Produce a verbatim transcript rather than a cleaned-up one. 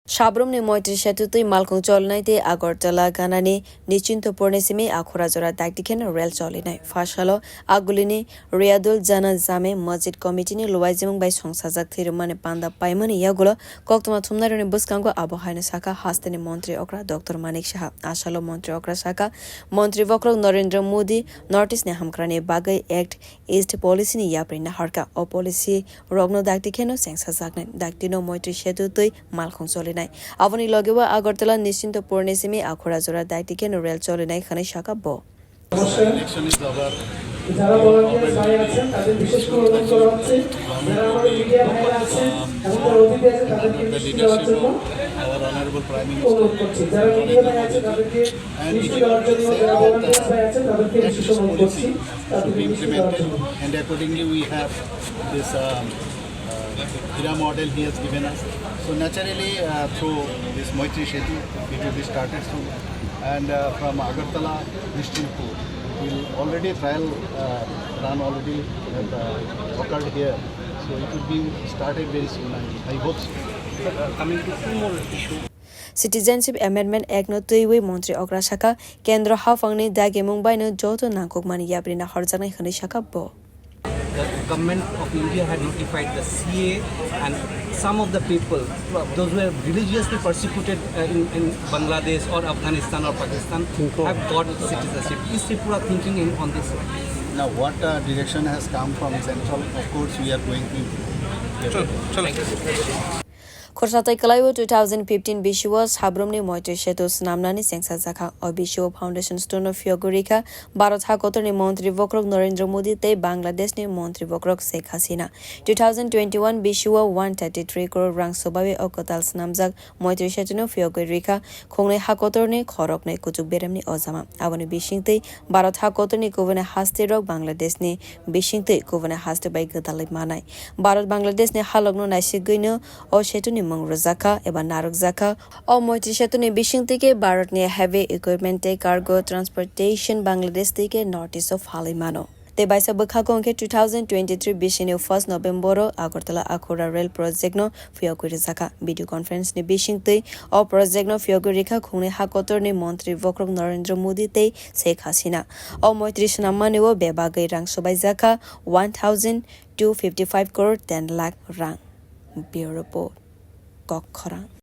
Sabrumni Moitri Setu twi malkhung cholinai tei Agartala ganani Nichintopurni simi Akhura jora dakti kheno rel cholinai. Phasalo Agulini Riyadul Jana Jame Masjid Committee ni luaijimung bai songsajak thwirwkmani panda paimani yagulo koktwma thumnairokni bwskango abo haino sakha hasteni Montri Okra Doctor Manik Saha. Asalo Montri Okra sakha, Montri bokhorok Narendra Modi North East ni hamkrani bagwi Act East Policy ni yapri naharkha. O policy rokno dakti kheno chengsajaknai. Dakti no Moitri Setu twi malkhung cholinai. Aboni logeo Agartala Nichintopurni simi Akhura jora dakti kheno rel cholinai hwnwi sakha bo. অবশ্যই। Election is over. যারা ভলান্টিয়ার ভাই আছেন, তাদের বিশেষ করে অনুরোধ করা হচ্ছে, যারা আমাদের মিডিয়া ভাইরা আছেন এবং যারা অতিথি আছেন, তাদেরকে মিষ্টি দেওয়ার জন্য Our honorable Prime Minister অনুরোধ করছি। যারা মিডিয়া ভাই আছেন, তাদেরকে and মিষ্টি দেওয়ার জন্য, যারা ভলান্টিয়ার ভাই আছেন, তাদেরকে বিশেষ অনুরোধ করছি, তাদেরকে মিষ্টি দেওয়ার জন্য। And accordingly, we have this, um, uh, Hira model he has given us. So naturally, uh, through this Maitri Setu, it will be started soon. And, uh, from Agartala, Nishchinpur, will already trial, uh, run already have, uh, occurred here. So it will be started very soon, I, I hope so. Sir, uh, coming to two more issue. Citizenship Amendment Act no twiwi Montri Okra sakha, Kendro haphangni dagimung baino joto nangkukmani yaprina horjaknai hwnwi sakha bo. The government of India had notified the C A and some of the people, those who are religiously persecuted, uh, in, in Bangladesh or Afghanistan or Pakistan, have got citizenship. Is Tripura thinking in, on this? Now, what, uh, direction has come from central? Of course, we are going to. Khorsa tei kwlaio two thousand fifteen bisio Sabrumni Moitri Setu swnamnani chengsajakha. O bisio Foundation Stone no phiyogwi rikha Bharat hakotorni Montri bokhorok Narendra Modi tei Bangladeshni Montri bokhorok Sheikh Hasina. Two thousand twenty-one bisio one thirty-three crore rang swbawi o kwtal swnamjak Moitri Setu no phiyogwi rikha khungnwi hakotorni khoroknwi kuchuk beremni ojama. Aboni bisingtwi Bharat hakotorni kubuni haste rok Bangladeshni bisingtwi kubuni haste bai gwdalwi manai. Bharat Bangladeshni halokno naisigwino o setuni mung rwjakha eba narwkjakha. O Moitri Setuni bisingtwi khe Bharatni heavy equipment tei cargo transportation Bangladesh twi khe North East o phalwi mano. Tei baisa bwkhago hwnkhe two thousand twenty-three bisini first November o Agartala Akhura rail project no phiyogwi rwjakha. Video conference ni bisingtwi o project no phiyogwi rikha khungnwi hakotorni montri bokhorok Narendra Modi tei Sheikh Hasina. O moitri swnammani o bebagwi rang swbaijakha one thousand two fifty-five crore ten lakh rang. Bureau Report, Kok Khorang.